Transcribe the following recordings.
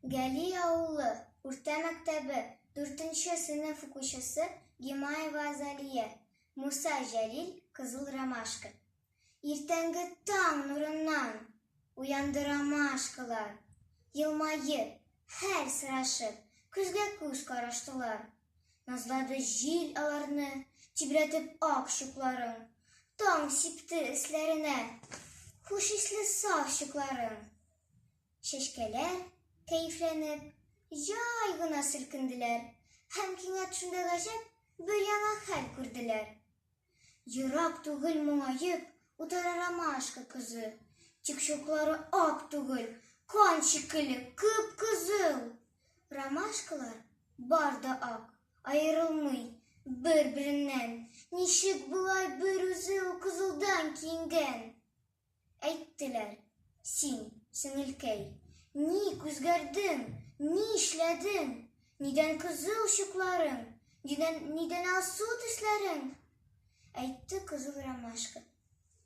Гали авылы урта мәктәбе дүртенче сыйныф укучысы Гимаева Азалия, Муса Җәлил, Кызыл ромашка. Иртәнге таң нурыннан уянды ромашкалар. Елмаеп, хәл сорашып, күзгә күз караштылар. Назлады җил аларны, тибрәтеп ак чукларын. Таң сипте өсләренә хуш исле саф чукларын. Чәчкәләр, кәефләнеп, җай гына селкенделәр һәм кинәт шунда гаҗәп бер яңа хәл күрделәр. Ерак түгел моңаеп утыра ромашка кызы. Тик чуклары ак түгел, кан шикелле кып-кызыл. Ромашкалар бар да ак, аерылмый бер-береннән. Ничек болай бер үзе ул кызылдан киенгән? Әйттеләр, син, сеңелкәй, ник үзгәрдең, ни эшләдең? Нидән кызыл чукларың, нидән, нидән алсу төсләрең? Әйтте кызыл ромашка.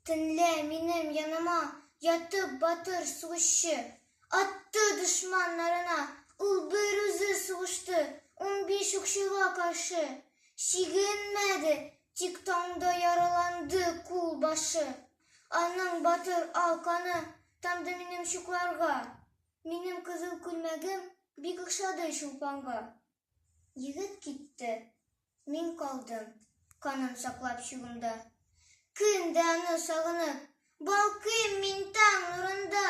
Төнлә минем яныма ятып батыр сугышчы. Атты дошманнарына, ул бер үзе сугышты, 15 укчыга каршы. Чигенмәде, тик таңда яраланды кул башы. Аның батыр ал каны тамды минем чукларга. Минем кызыл күлмәгем бик охшады Чулпанга. Егет китте, мин калдым, канын саклап чугымда. Көн дә аны сагынып, балкыйм мин таң нурында.